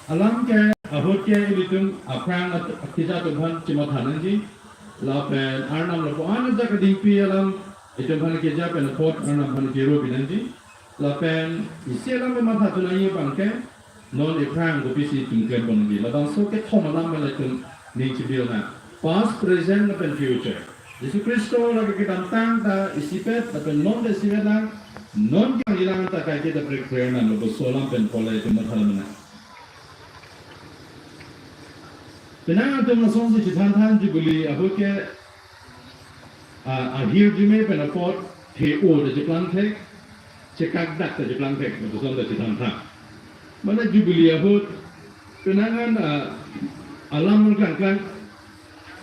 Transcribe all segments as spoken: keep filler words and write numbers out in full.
Alam ke ahut ke ilitum aphrang at-, akija atum aphan chematha nangji. Lapen Arnam lapu-an ajak adingpi alam itum aphan keja pen apot Arnam aphan kero pi nangji. Lapen isi alam matha tu nangji abang ke non ephrang kopisi itum klem pon nangji. Labangso kethom alam pen itum ning chebi nang. Past, present lapen future. Jisu Khristo lake kedamtang ta isipet lapen non ta isipet lang, non kevangjilang ta kaike ta prekpre nang, labangso alam pen pole itum matha nang. Penang atum lasonsi chethanthan Jubilee ahut ke, ah, ahirjume pen apot the-o ta cheplang thek, chekakdak ta cheplang thek, lapuson ta chethanthan. Mane Jubilee ahut penang an, ah, alam nangklangklang,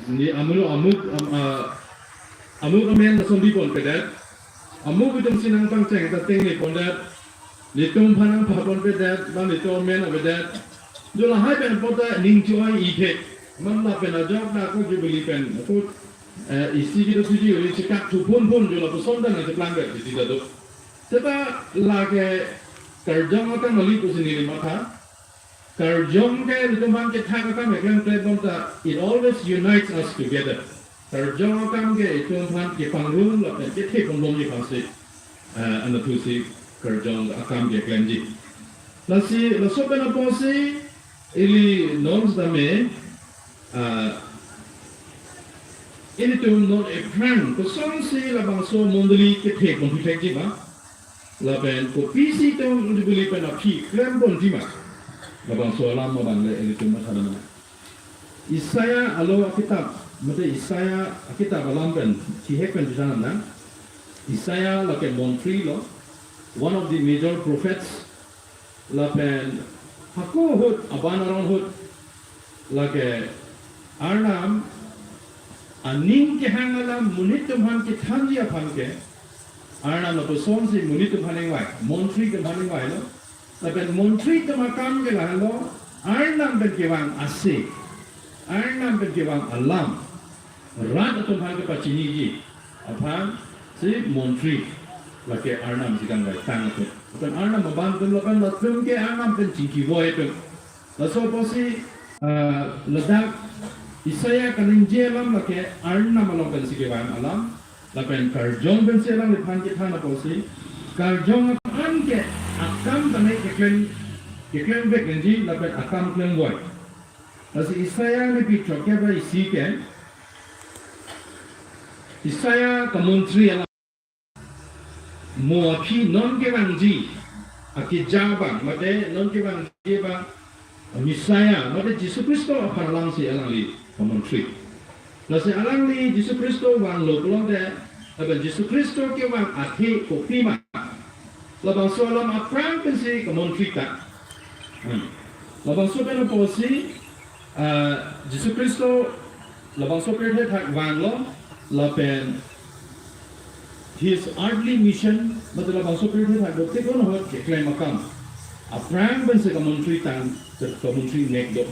ne amulo amuk, am-, ah, amuk amen lason bi ponpedet, amuk itum si nangpangcheng ta tengne pondet, netum aphan nangpha ponpedet, ba netum amen avedet. Jo lahai pen apot ta ning choi-i thek. Mane lapen ajok ta ako Jubilee pen ako, eh, isi kedo thuji uri chekak thu phun phun jo lapuson ta nangcheplang vet titi ta do. Seta lake karjong akam kali pusi neli matha. Karjong ke itum aphan kethak akam keklem klem bom ta, it always unites us together. Karjong akam ke itum aphan kepangrum lapen kethe pon bomji aphansi, eh, anatthu si karjong akam keklemji. Lasi, laso pen apotsi ili non sitame, ah, ilitum non ephrang kosonsi labangso mondoli kethe pon pi thekji ma, lapen kopisi itum Jubilee pen aphi klem ponji ma, labangso alam abang le ilitum matha nang. Isaiah alo akitap, mate Isaiah akitap alam pen, chihek pen bisan nang. Isaiah lake montri lo, one of the major prophets, lapen hako ahut, aban arong ahut, lake Arnam aning kehang alam monit atum aphan kethanji aphan ke, Arnam lapusonsi monit atum aphan ingvai, montri atum aphan ingvailo. Lapen montri atum akam ke lahenlo, Arnam pen kevang ase, Arnam pen kevang alam, rat atum aphan kepachiniji aphansi montri, lake Arnam si kangvaitang atum. Lapen Arnam abang atum lapen latum ke Arnam pen chingkivoi atum. Laso apotsi, ah, ladak Isaiah kaningje alam lake Arnam along pensi kevang alam, lapen karjong pensi alangliphan kethan apotsi, karjong aphan ke akam tame keklem, keklem vek nangji lapen akam klemvoi. Lasi Isaiah nepi throk kep ra isi ke, Isaiah kamontri alam. Mo aphi non kevangji akija abang, mate non kevangji abang, Messiah, mate Jisu Khristo aphan alamsi alangli kamontri. Lasi alangli Jisu Khristo vanglo pulote, lapen Jisu Khristo kevang athe kopi ma, labangso alam aphrang pensi kamontri ta. Hmm. Labangso pen apotsi, ah, Jisu Khristo labangso pirthe athak vanglo, lapen his earthly mission, mate labangso pirthe athak dokte kono ahut keklem akam aphrang pensi kamontri tang, kamontri mek do.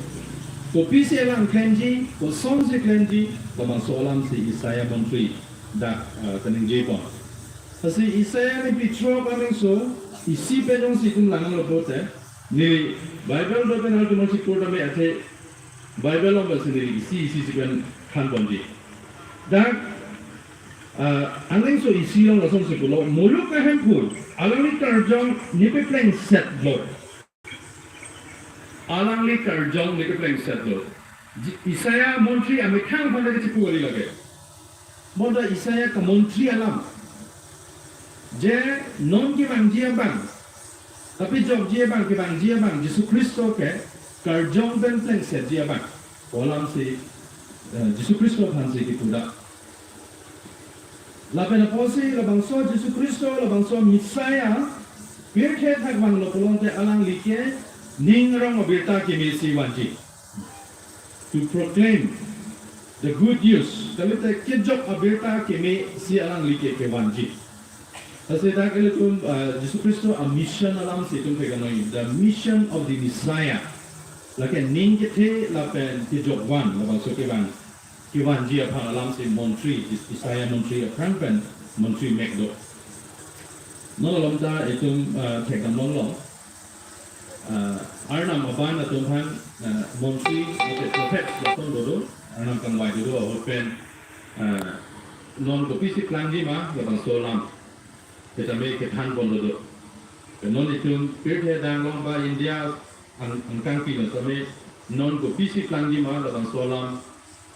Kopisi alang klemji, kosonsi klemji, labangso alamsi Isaiah montri dak, ah, kaningje pon. Lasi Isaiah nepi throk aning so, isi pen jongsi itum lang nanglo pulote, neli Bible do pen altuman si pur tame athe Bible along pensi neli isi isi si pen than ponji. Dak, ah, aning so isi along lasonsi pulo, muluk ahemphu alangli karjong nepeplengsetlo. Alangli karjong nepeplengsetlo. Ji-, Isaiah montri amethang aphan le kachipu kali lake. Bonta Isaiah kamontri alam. Je non kevangji abang, kepajokji abang, kevangji abang, Jisu Khristo ke karjong pen plengsetji abang. Alamsi, eh, Jisu Khristo aphansi kipu dak. Lapen apotsi labangso Jisu Khristo, labangso Messiah, pirthe athak vanglo pulote alangli ke ning arong abirta kemesi vanji. To proclaim the good news. Kalite kejok abirta kemesi alangli ke kevanji. Lasi dak ilitum, uh, Jisu Khristo a-mission alamsi itum theklong, the mission of the Messiah. Lake ning kethe lapen kejok van, labangso kevang, kevanji aphan alamsi montri, Is-, Isaiah montri aphrang pen montri mek do. Non malom ta itum, uh, thekdam longlo. Ah, Arnam abang atum aphan, ah, montri, ate prophet lason dodo, Arnam kangvai dodo, ahut pen, ah, non kopisi plangji ma, labangso alam. Petame kethan pon dodo. Pen non itum pirthe adang along ba India ang, angkang pino tame non kopisi plangji ma, labangso alam,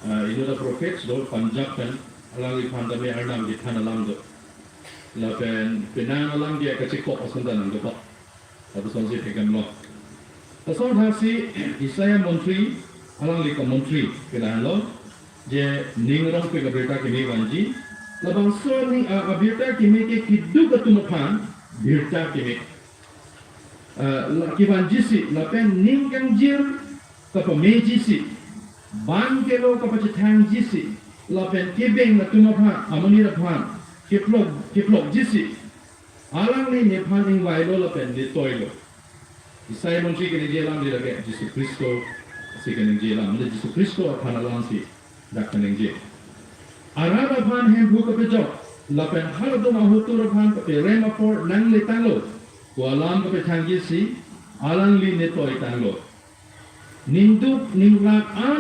ah, inut a prophet do Punjab pen, alangliphan tame Arnam kethan alam do. Lapen penang alam dia kachikok ason ta nangkokok. Lapuson si theklonglo. Lason thasi Isaiah montri, alangli kamontri, kedahlo, je ning arong pen abirta keme vanji. Labangso ning, ah, abirta keme ke keduk atum aphan birta keme, ah, la, kevanjisi, lapen ning kangjir kapamejisi, bang kelo kapachithangjisi, lapen kebeng atum aphan, amonit aphan, keplok, keplokjisi, alangli nephan ingvailo lapen netoilo. Isaiah montri keningje alam di lake Jisu Khristo si keningje alam, mane Jisu Khristo aphan alam si dak keningje. Arat aphan Hemphu kapejok, lapen halatum ahotur aphan kaperem apor nangletanglo pu alam kapethangjisi, alangli netoitanglo. Ningduk ningrak an